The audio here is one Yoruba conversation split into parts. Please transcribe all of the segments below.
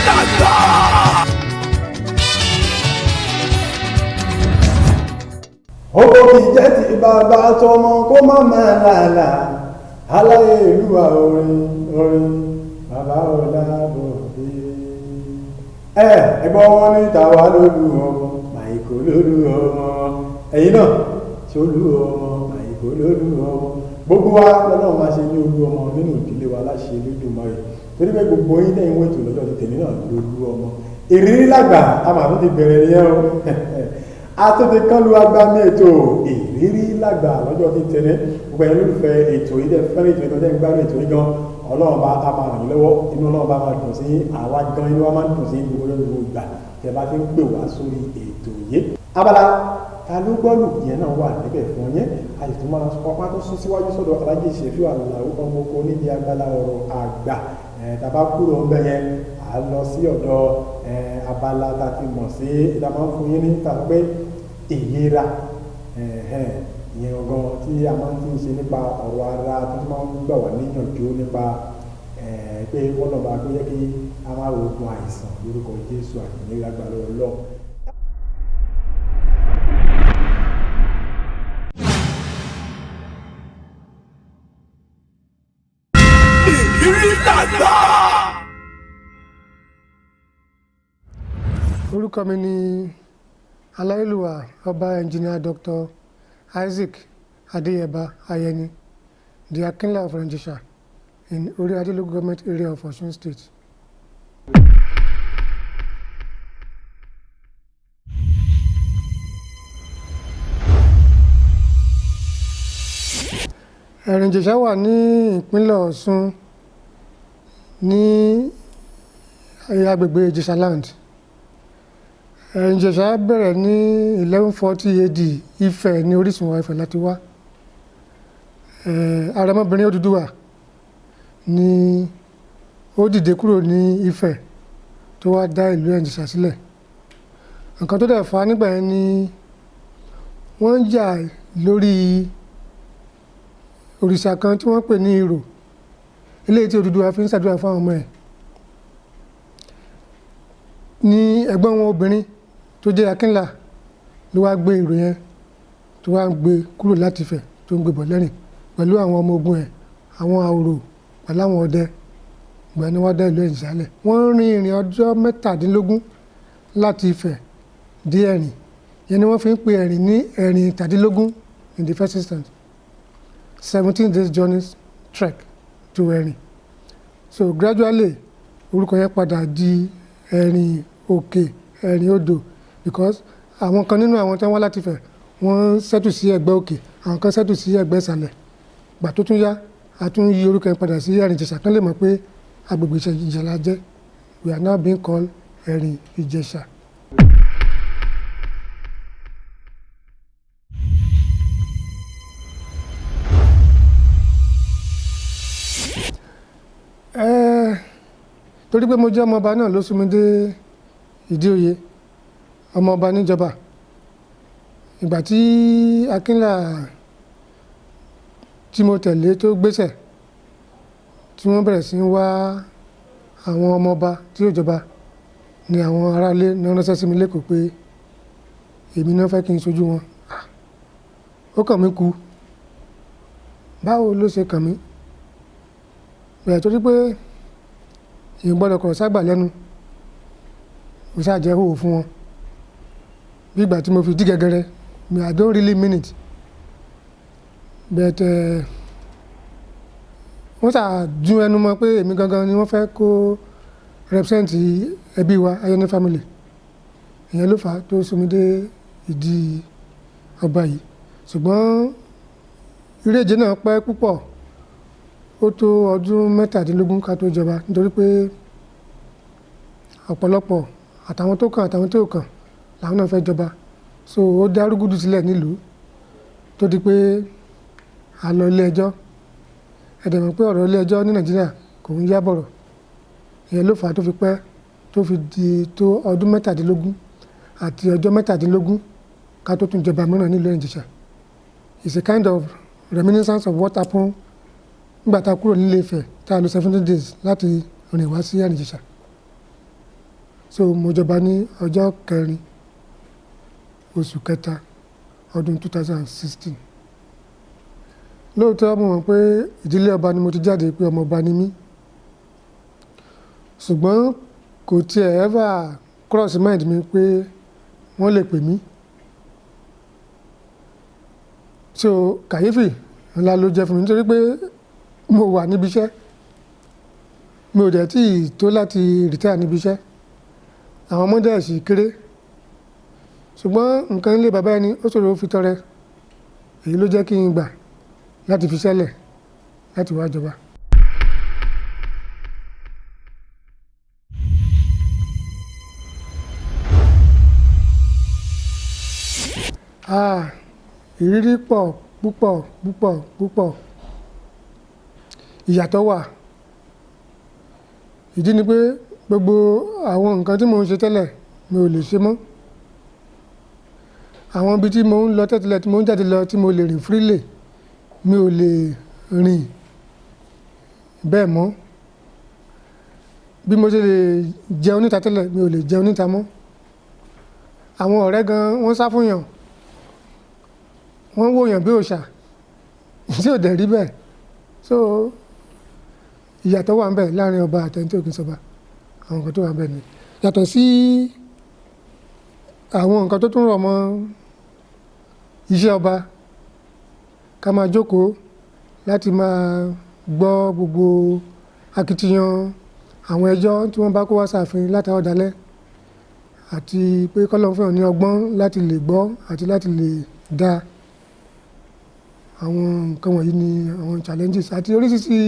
Làgbà. Owó kì í jẹ́ ti bàbá tọmọ kó má máa làlà aláyélúwà orin orin bàbá ọlábọ̀dé. Ẹ ẹgbọ́n wọn ní tàwa lólu ọmọ màìkó lólu ọmọ, ẹ̀yin náà ṣolú ọmọ màìkó lólu ọmọ. Gbogbo wa lọ́lọ́run máa ṣe ní olú ọmọ nínú ìdílé wa láṣẹ Olódùmarè, torí pé gbogbo yín tẹ̀yìn wẹ̀tò lọ́jọ́ ti tèmi náà lólu ọmọ. Ìrírí làgbà a máa tún ti bẹ̀rẹ̀ nìyẹn o. A tún ti kán lu agbami ètò ìrírí làgbà lọ́jọ́ ti tẹ̀lé. Gbogbo ẹ̀yin olólùfẹ́ ètò yìí tẹ̀ fẹ́ràn ètò yìí tẹ̀ ń gbádùn ètò yìí gan, Ọlọ́run bá a máa ràn yín lọ́wọ́, inú Ọlọ́run bá máa dùn sí àwa gan, inú wa máa ń dùn sí gbogbo ọjọ́ gbogbo ìgbà tẹ̀ bá ti ń pè wá sórí ètò yìí. Abala ta ló gbọ́lù yẹn náà wà níbẹ̀ fún yẹn. A sì tún máa ọpá tó sún síwájú sọ́dọ̀ Aláàjì Ṣẹ̀fíù Àlàó ọmọ oko níbi abala ọ̀rọ̀ àgbà. Tàbá kúrò ń bẹ yẹn, à lọ sí ọ̀dọ̀ abala ta ti mọ̀ sí ìta máa ń fún yín ní ta pé ìlera, ìyẹn gangan tí a máa ń ti ń ṣe nípa ọ̀rọ̀ ara tó ti máa ń gbà wá níyànjú nípa pé wọ́n lọ́ba pé yẹ kí a máa rogun àìsàn lórúkọ Jésù àti nílágbára Ọlọ́run. Ìrírí làgbà. Orúkọ mi ni aláyélúwà ọba Engineer Dr. Isaac Adeyeba Ayeni, the Akinla of Erin-Ijesha in Oriade Local Government Area of Osun State. Ẹ̀rìn-Ìjẹ̀ṣà wà ní ìpínlẹ̀ Ọ̀ṣun ní agbègbè Ìjẹ̀ṣà land. Ẹ̀rìn-Ìjẹ̀ṣà bẹ̀rẹ̀ ní 1140 AD. Ifẹ̀ ní orísun wa, Ifẹ̀ láti wá. Àrẹ̀mọbìnrin Odùduwà ni ó dìde kúrò ní Ifẹ̀ tó wá dá ìlú Ẹ̀rìn-Ìjẹ̀ṣà sílẹ̀. Nǹkan tó dẹ̀ fà á nígbà yẹn ni wọ́n ń jà lórí òrìṣà kan tí wọ́n pè ní Irò, eléyìí tí Odùduwà fi ń ṣàdúrà fún àwọn ọmọ ẹ̀. Ní ẹ̀gbọ́n wọn obìnrin tó jẹ́ Akínlá ló wá gbé Irò yẹn tó wá gbé kúrò láti Ifẹ̀ tó ń gbé bọ̀ lẹ́rìn pẹ̀lú àwọn ọmọ ogun ẹ̀, àwọn àwòrò pẹ̀lú àwọn ọdẹ. Ìgbà ni wọ́n dá ìlú Ẹ̀rìn-Ìjẹ̀ṣà lẹ̀. Wọ́n rin ìrìn ọjọ́ 17 láti Ifẹ̀ dé Ẹ̀rìn. Ìyẹn ni wọ́n fi ń pe Ẹ̀rìn ní Ẹ̀rìn tàdínlógún in the first instance. 17 days journey trek to Ẹ̀rìn. So gradually orúkọ yẹn padà di Ẹ̀rìn Òkè, Ẹ̀rìn Odò, because àwọn kan nínú àwọn tí wọ́n wá láti Ifẹ̀ wọ́n settle sí ẹ̀gbẹ́ òkè, àwọn kan settle sí ẹ̀gbẹ́ ìsàlẹ̀. Ìgbà tó tún yá, a tún yí orúkọ yẹn padà sí Ẹ̀rìn-Ìjẹ̀ṣà kán lè mọ̀ pé agbègbè Ìjẹ̀ṣà la jẹ́. We are now being called Ẹ̀rìn Ìjẹ̀ṣà. Torí pé mo jẹ́ ọmọọba náà ló sún mi dé ìdí oyè ọmọọba níjọba. Ìgbà tí Akínlá tí mo tẹ̀lé tó gbéṣẹ̀ tí wọ́n bẹ̀rẹ̀ sí ń wá àwọn ọmọọba tí yóò jọba ni àwọn aráalé ní wọ́n ránṣẹ́ sí mi lẹ́kọ̀ọ́ pé èmi náà fẹ́ kí n ṣojú wọn. Ó kàn mí kú. Báwo ló ṣe kàn mí? Bẹ̀rẹ̀ torí pé èèyàn gbọ́dọ̀ kọ̀rọ̀ ságbà lẹ́nu, mo ṣáà jẹ́ hòhò fún wọn. Bí ìgbà tí mo fi dí gẹ́gẹ́rẹ́, I don't really mean it. But wọ́n ṣáà dún ẹnu mọ́ pé èmi gangan ni wọ́n fẹ́ kó represent ẹbí wa, Ayeni family. Ìyẹn ló fà á tó sún mi dé ìdí ọba yìí. Ṣùgbọ́n ìrèjì náà pẹ́ púpọ̀. Ó tó ọdún 17 ká tó jọba, nítorí pé ọ̀pọ̀lọpọ̀ àtàwọn tó kàn àtàwọn tó kàn làwọn náà fẹ́ jọba. So ó dá rúgúdù sílẹ̀ nílùú tó di pé a lọ ilé ẹjọ́. Ẹ dẹ̀ mọ̀ pé ọ̀rọ̀ ilé ẹjọ́ ní Nàìjíríà kò ń yá bọ̀rọ̀. Ìyẹn ló fà á tó fi pẹ́ tó fi di tó ọdún 17 àti ọjọ́ 17 ká tó tún jọba mìíràn nílùú Ẹ̀rìn-Ìjẹ̀ṣà. It's a kind of reminiscence of what happened nígbà tá a kúrò nílé Ifẹ̀ tá a lò 17 days láti rìn wá sí Ẹ̀rìn-Ìjẹ̀ṣà. So mo jọba ní ọjọ́ kẹrin oṣù kẹta ọdún 2016. Lóòótọ́ mo mọ̀ pé ìdílé ọba ni mo ti jáde, pé ọmọ ọba ni mí, ṣùgbọ́n kò tiẹ̀ ever cross mind mi pé wọ́n lè pè mí. So kàyéfì ńlá ló jẹ́ fún mi, nítorí pé mo wà níbi iṣẹ́, mi ò dẹ̀ tí ì tó láti retire níbi iṣẹ́, àwọn ọmọdé ẹ̀ sì kéré. Ṣùgbọ́n nǹkan ilé bàbá ẹni ó ṣòro fi tọrẹ, èyí ló jẹ́ kí n gbà láti fi ṣẹlẹ̀ láti wá jọba. Ah, ìrírí pọ̀ púpọ̀ púpọ̀ púpọ̀. Ìyàtọ̀ wà. Ìdí ni pé gbogbo àwọn nǹkan tí mò ń ṣe tẹ́lẹ̀ mi ò lè ṣe mọ́. Àwọn ibi tí mò ń lọ tẹ́tẹ́lẹ̀, tí mò ń jáde lọ, tí mo lè rìn freely, mi ò lè rìn bẹ́ẹ̀ mọ́. Bí mo ṣe lè jẹun níta tẹ́lẹ̀, mi ò lè jẹun níta mọ́. Àwọn ọ̀rẹ́ gan wọ́n sá fún yàn, wọ́n wò yàn bí òòṣà tí ò dẹ̀ rí bẹ́ẹ̀. So ìyàtọ̀ wà ńbẹ̀ láàrin ọba àti ẹni tí ò kí ń ṣọba. Àwọn nǹkan tó wà ńbẹ̀ ni yàtọ̀ sí àwọn nǹkan tó tún rọ̀ mọ́ iṣẹ́ ọba, ká máa jókòó láti máa gbọ́ gbogbo akitiyan àwọn ẹjọ́ tí wọ́n bá kó wá sáàfin látàárọ̀ dalẹ́, àti pé k'Ọlọ́run fún èèyàn ní ọgbọ́n láti lè gbọ́ àti láti lè dá. Àwọn nǹkan wọ̀nyí ni àwọn challenges àti oríṣiríṣi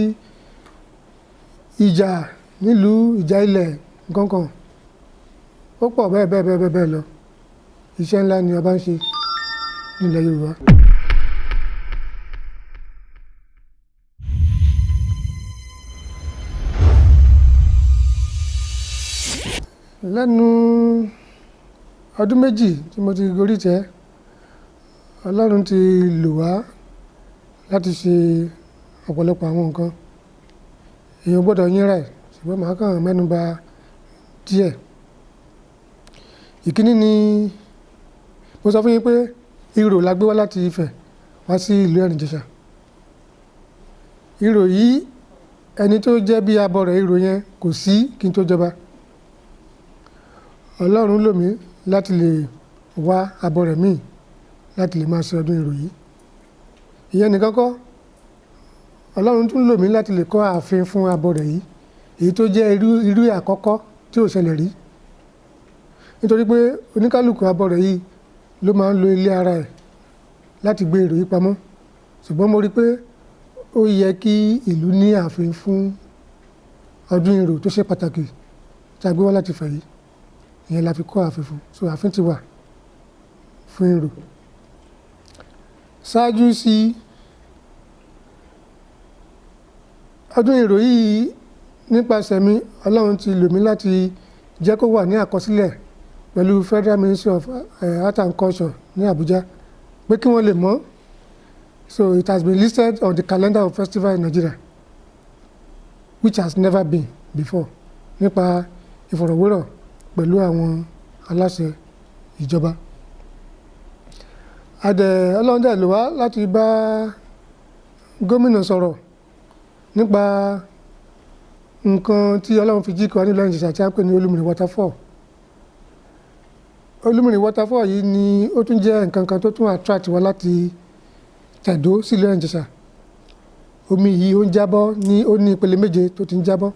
ìjà nílùú, ìjà ilẹ̀, nǹkan kan ó pọ̀ bẹ́ẹ̀ bẹ́ẹ̀ bẹ́ẹ̀ bẹ́ẹ̀ lọ. Iṣẹ́ ńlá ni ọba ń ṣe nílẹ̀ Yorùbá. Lẹ́nu ọdún méjì tí mo ti gorí ìtẹ́, Ọlọ́run ti lò wá láti ṣe ọ̀pọ̀lọpọ̀ àwọn nǹkan. Èèyàn gbọ́dọ̀ yínra ẹ̀, ṣùgbọ́n màá kàn mẹ́nu bà díẹ̀. Ìkíní ni mo sọ fún yín pé ìrò la gbé wá láti Ifẹ̀ wá sí ìlú Ẹ̀rìn-Ìjẹ̀ṣà. Ìrò yìí, ẹni tó jẹ́ bí abọrẹ̀ ìrò yẹn kò sí kí n tó jọba. Ọlọ́run lò mí láti lè wá abọrẹ̀ míì láti lè máa ṣe ọdún ìrò yìí. Ìyẹn nìkan kọ́, Ọlọ́run tún lò mí láti lè kọ́ ààfin fún abọrẹ̀ yìí, èyí tó jẹ́ irú àkọ́kọ́ tí ò ṣẹlẹ̀ rí. Nítorí pé oníkálukú abọrẹ̀ yìí ló máa ń lo ilé ara ẹ̀ láti gbé ìrò yìí pamọ́. Ṣùgbọ́n mo rí pé ó yẹ kí ìlú ní ààfin fún ọdún ìrò tó ṣe pàtàkì tí a gbé wá láti Ifẹ̀ yìí. Ìyẹn la fi kọ́ ààfin fún. So ààfin ti wà fún ìrò. Ṣáájú sí ọdún ìrò yìí, nípasẹ̀ mi, Ọlọ́run ti lò mí láti jẹ́ kó wà ní àkọsílẹ̀ pẹ̀lú Federal Ministry of Art and Culture ní Abuja pé kí wọ́n lè mọ̀. So it has been listed on the calendar of festival in Nigeria, which has never been before, nípa ìfọ̀rọ̀wérọ̀ pẹ̀lú àwọn aláṣẹ ìjọba. Adẹ̀ Ọlọ́run dẹ̀ lò wá láti bá gómìnà sọ̀rọ̀ nípa nǹkan tí Ọlọ́run fi jí kí wa nílùú Ẹ̀rìn-Ìjẹ̀ṣà tí a ń pè ní Olúmìrì waterfall. Olúmìrì waterfall yìí ni ó tún jẹ́ nǹkan kan tó tún attract wa láti tẹ̀dó sílùú Ẹ̀rìn-Ìjẹ̀ṣà. Omi yìí ó ń jábọ́ ní, ó ní ìpele méje tó ti ń jábọ́.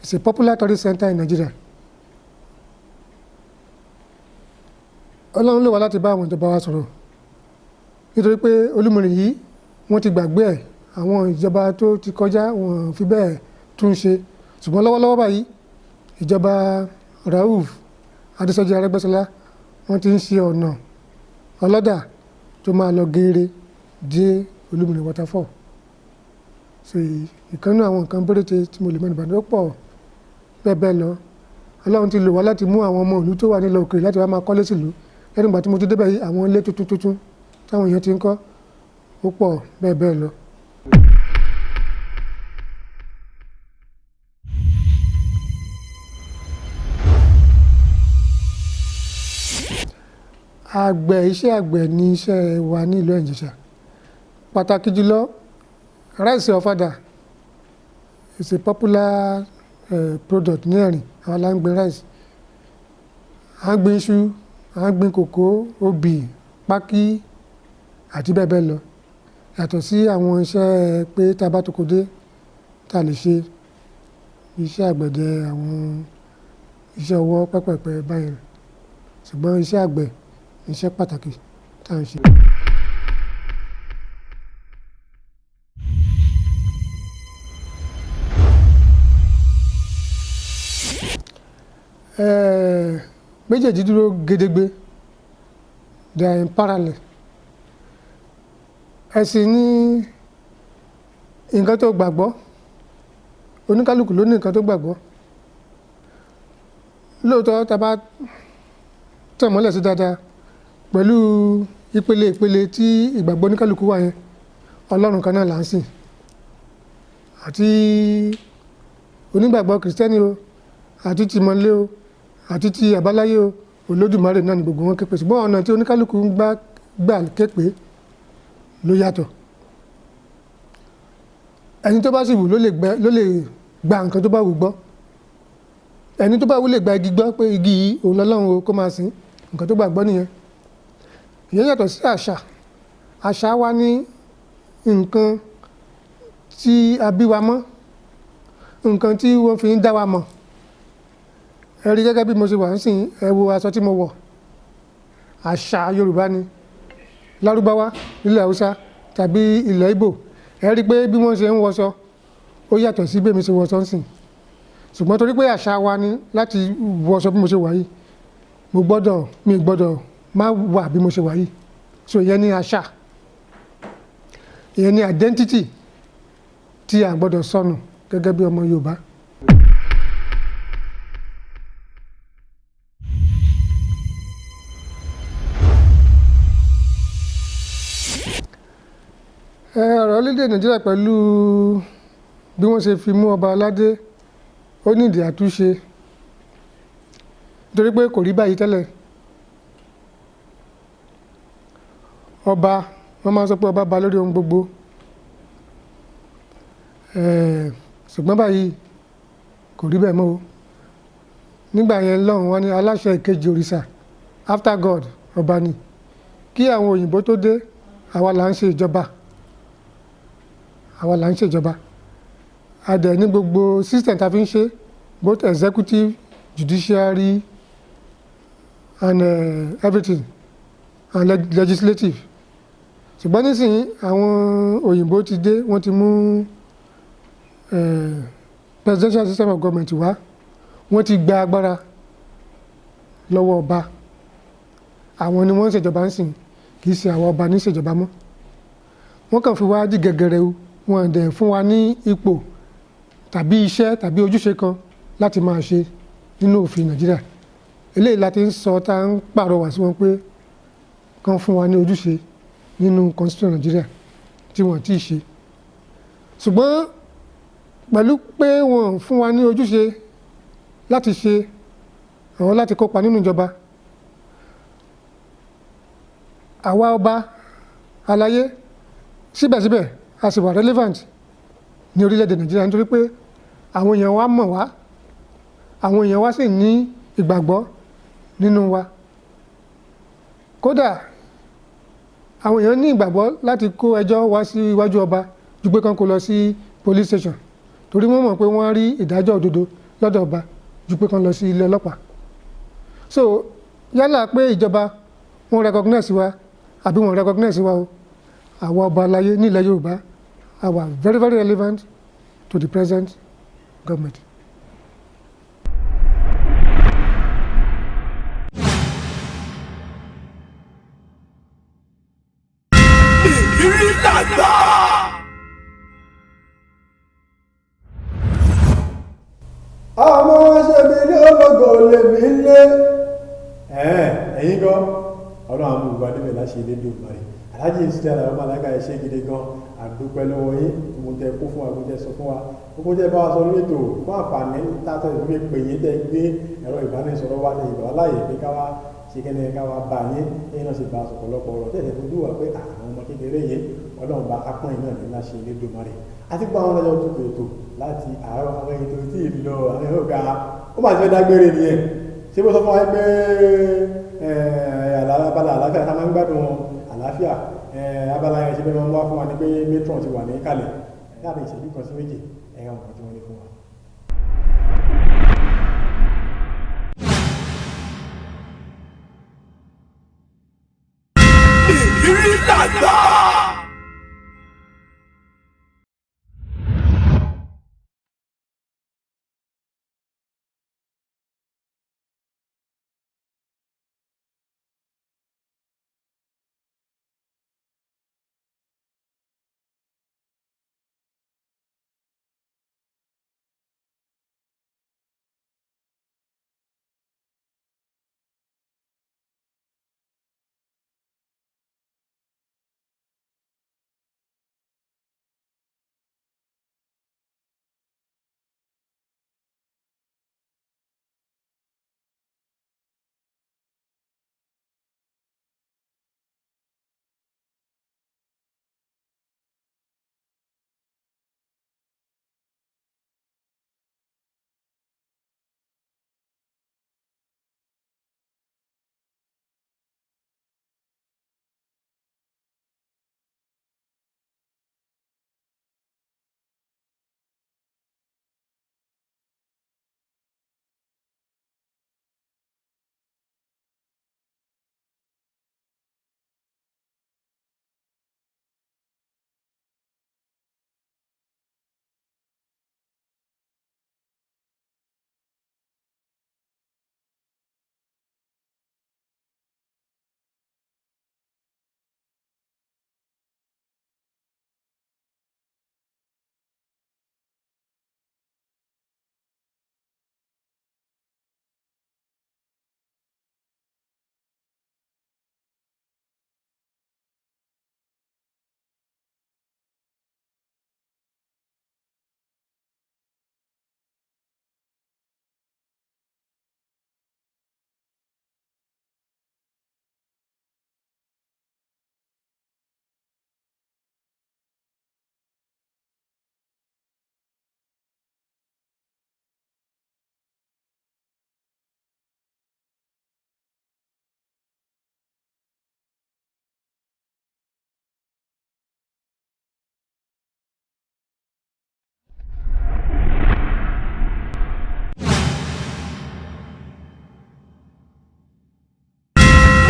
It's a popular tourist center in Nigeria. Ọlọ́run lò wá láti bá àwọn ìjọba wa sọ̀rọ̀, nítorí pé Olúmìrì yìí wọ́n ti gbàgbé ẹ̀, àwọn ìjọba tó ti kọjá wọn fi bẹ́ẹ̀ tún ṣe. Ṣùgbọ́n lọ́wọ́lọ́wọ́ báyìí, ìjọba Rauf Adésọjí Arẹ́gbẹ́ṣọlá wọ́n ti ń ṣe ọ̀nà ọlọ́dà tó máa lọ geere dé Olúmìrì waterfall. So ìkan nínú àwọn nǹkan péréte tí mo lè mẹ́nu bà ní ó pọ̀ bẹ́ẹ̀ bẹ́ẹ̀ lọ. Ọlọ́run ti lò wá láti mú àwọn ọmọ ìlú tó wà nílẹ̀ òkèèrè láti wá máa kọ́lé sílùú. Lẹ́nu ìgbà tí mo ti dé báyìí, àwọn ilé tuntun tuntun táwọn èèyàn ti ń kọ́ ó pọ̀ bẹ́ẹ̀ bẹ́ẹ̀ lọ. Àgbẹ̀, iṣẹ́ àgbẹ̀ ní iṣẹ́ wa ní ìlú Ìjẹ̀ṣà. Pàtàkì jùlọ, rice ọ̀fadà is a popular product ní Ẹ̀rìn. Àwa la ń gbin rice, à ń gbin iṣu, à ń gbin kòkó, obì, pákí àti bẹ́ẹ̀ bẹ́ẹ̀ lọ. Yàtọ̀ sí àwọn iṣẹ́ pé tá a bá toko dé tá a lè ṣe iṣẹ́ àgbẹ̀dẹ, àwọn iṣẹ́ ọwọ́ pẹpẹ̀pẹ̀ báyẹn. Ṣùgbọ́n iṣẹ́ àgbẹ̀ ni iṣẹ́ pàtàkì tá à ń ṣe. Méjèèjì dúró gedegbe, they are in parallel. Ẹ̀sìn ní nǹkan tó gbàgbọ́, oníkálukú ló ní nǹkan tó gbàgbọ́. Lóòótọ́, tá a bá tàn mọ́lẹ̀ sí dáadáa pẹ̀lú ìpele ìpele tí ìgbàgbọ́ oníkálukú wà yẹn, Ọlọ́run kan náà là ń sìn. Àti onígbàgbọ́ Kìrìsìtẹ́nì o, àti ti ìmọ̀le o, àti ti àbáláyé o, Olódùmarè náà ni gbogbo wọn képe. Ṣùgbọ́n ọ̀nà tí oníkálukú ń gbà képe ló yàtọ̀. Ẹni tó bá sì wù ló lè gba nǹkan tó bá wù gbọ́. Ẹni tó bá wù lè gba igi gbọ́ pé igi yìí òun lọ́lọ́run o, kó máa sìn. Nǹkan tó gbàgbọ́ nìyẹn. Ìyẹn yàtọ̀ sí àṣà. Àṣà wa ní nǹkan tí a bí wa mọ́, nǹkan tí wọ́n fi ń dá wa mọ̀. Ẹ rí gẹ́gẹ́ bí mo ṣe wà nísìnyí, ẹ wo aṣọ tí mo wọ̀. Àṣà Yorùbá ni. Lárúbáwá, nílẹ̀ Haúsá tàbí ilẹ̀ Ìgbò, ẹ rí pé bí wọ́n ṣe ń wọṣọ ó yàtọ̀ sí bí èmi ṣe wọṣọ nísìnyí. Ṣùgbọ́n torí pé àṣà wa ni láti wọṣọ bí mo ṣe wà yìí, mi gbọ́dọ̀ má wà bí mo ṣe wà yìí. So ìyẹn ni àṣà, ìyẹn ni identity tí a gbọ́dọ̀ sọnù gẹ́gẹ́ bí ọmọ Yorùbá. Ọ̀rọ̀ orílẹ̀-èdè Nàìjíríà pẹ̀lú bí wọ́n ṣe fi mú ọba aládé, ó nídìí àtúnṣe, nítorí pé kò rí báyìí tẹ́lẹ̀. Ọba, wọ́n máa ń sọ pé ọba ba lórí ohun gbogbo. Ṣùgbọ́n báyìí kò rí bẹ́ẹ̀ mọ́ o. Nígbà yẹn lọ́hùn, wọ́n ní aláṣẹ ìkejì òrìṣà, after God, ọba ni. Kí àwọn òyìnbó tó dé, àwa là ń ṣe ìjọba. Àwa là ń ṣèjọba. A dẹ̀ ní gbogbo system tá a fi ń ṣe, both executive, judiciary and everything, and legislative. Ṣùgbọ́n nísìnyí àwọn òyìnbó ti dé, wọ́n ti mú presidential system of government wá, wọ́n ti gba agbára lọ́wọ́ ọba. Àwọn ni wọ́n ń ṣèjọba nísìnyí, kì í ṣe àwọn ọba ní ṣèjọba mọ́. Wọ́n kàn fi wá dí gẹ̀gẹ̀rẹ̀ o, wọ́n dẹ̀ fún wa ní ipò tàbí iṣẹ́ tàbí ojúṣe kan láti máa ṣe nínú òfin Nàìjíríà. Eléyìí la ti ń sọ, tá ń pàrọwà sí wọn pé kán fún wa ní ojúṣe nínú constitution Nàìjíríà tí wọ́n ti ṣe. Ṣùgbọ́n pẹ̀lú pé wọ́n fún wa ní ojúṣe láti ṣe àwọn láti kópa nínú ìjọba, àwa ọba aláyé síbẹ̀síbẹ̀ a sì wà relevant ní orílẹ̀-èdè Nàìjíríà, nítorí pé àwọn èèyàn wa mọ̀ wá, àwọn èèyàn wa sì ní ìgbàgbọ́ nínú wa. Kódà àwọn èèyàn ní ìgbàgbọ́ láti kó ẹjọ́ wá sí iwájú ọba ju pé kán kó lọ sí police station, torí wọ́n mọ̀ pé wọ́n rí ìdájọ́ òdodo lọ́dọ̀ ọba ju pé kán lọ sí ilé ọlọ́pàá. So yálà pé ìjọba wọ́n recognize wa àbí wọ́n recognize wa o, àwa ọba aláyé ní ilẹ̀ Yorùbá a wà very very relevant to the present government. Ìrírí làgbà. Ọmọ ṣe mi ní ológo lèmi lé. Ẹ̀yin gan, ọlọ́run àwọn olùgbà níbẹ̀ láṣẹ ilé ní òmàrè. Aláàjì Ìsúlẹ̀ Àlàó Màláíkà, ẹ ṣé gidi gan, àdúpẹ́ lọ́wọ́ yín. Gbogbo tẹ kó fún wa, gbogbo tẹ sọ fún wa, gbogbo tẹ bá wa sọ lórí ètò, fún àǹfààní tátọ́ ìfúnmi pè yín tẹ gbé ẹ̀rọ ìbánisọ̀rọ̀ wa tẹ ìgbà wa láàyè pé ká wá Ṣe kẹ́ni ká wá bá yín, ẹ̀yin náà sì bá ọ̀pọ̀lọpọ̀ ọ̀rọ̀ tẹ̀lé fojú wa pé àwọn ọmọ kékeré yìí Ọlọ́run bá apọ́n iná ní láṣẹ Elédùmarè. Àti gbọ́ àwọn ọlọ́jọ́ tó ètò láti àárọ̀, àwọn ètò tí ì lọ àwọn èèyàn ga ó máa ti fẹ́ dágbére nìyẹn. Ṣé bó sọ fún wa pé abala àlàáfíà tá a máa ń gbádùn àlàáfíà, abala yẹn ṣe bẹ́ẹ̀ máa ń wá fún wa ni pé matron ti wà ní kalẹ̀ láàrin ìṣẹ́jú kan sí méjì, ẹ̀ka nǹkan tí wọ́n ní fún wa. Ìrírí làgbà.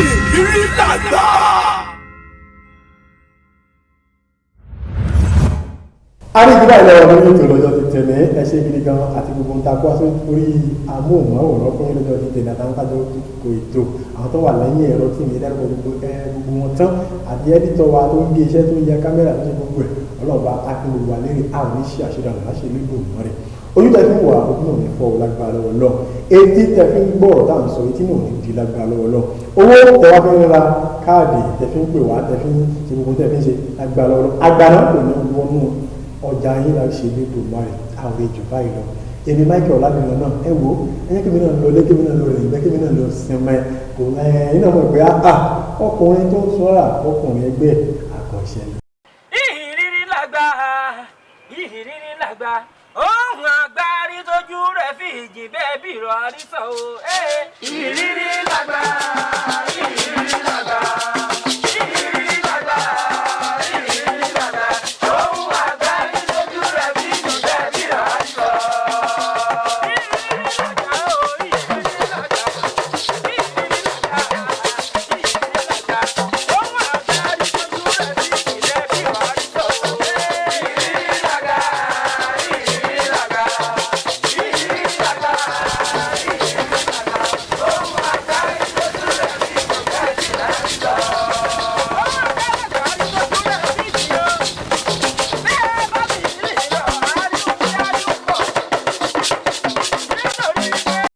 Ìrírí làgbà. Arígbà ìlọ́wọ́ lórí ètò lọ́jọ́ ti tẹ̀lé. Ẹ ṣé gidi gan àti gbogbo ń ta kó aṣọ orí amóhùnmáwòrán fún yín lọ́jọ́ ti tẹ̀lé, àtàwọn tájọ́ kò ètò, àwọn tó wà lẹ́yìn ẹ̀rọ tí mi dárúkọ gbogbo ẹ gbogbo wọn tán, àti ẹ́dítọ̀ wa tó ń gbé iṣẹ́, tó ń ya kámẹ́rà, tó ṣe gbogbo ẹ̀. Ọlọ́ọ̀bá akíngbogbo wa lérè, a ò ní ṣe àṣedànù láṣẹ lébò mọ́ rẹ̀. Ojú tẹ fi ń wà, ojú náà ní fọ́ ọ lágbára lọ́wọ́ lọ. Etí tẹ fi ń gbọ́ ọ̀rọ̀ tá à ń sọ, etí náà ní di lágbára lọ́wọ́ lọ. Owó tẹ wá fi ń ra káàdì, tẹ fi ń pè wá, tẹ fi ń ṣe gbogbo tẹ fi ń ṣe, lágbára lọ́wọ́ lọ, agbára kò ní wọnú ọjà yín la ṣe lédò márì. Àwọn èjò báyìí lọ. Èmi Michael Ọlámìlọ náà, ẹ wo, ẹ jẹ́ kí mi náà lọ lé, kí mi náà lọ rìn ìgbẹ́, kí mi náà lọ sinmi. Kò ẹ iná mọ̀ pé ah, ọkùnrin tó ń sọ́ra ọkùnrin ẹgbẹ́ àkànṣe ni. Ìrírí làgbà, ìrírí làgbà, ohun àgbárí tójú rẹ̀ fi ìjì bẹ́ẹ̀ bí ìrọ̀ àrísọ̀ o. Ìrírí làgbà.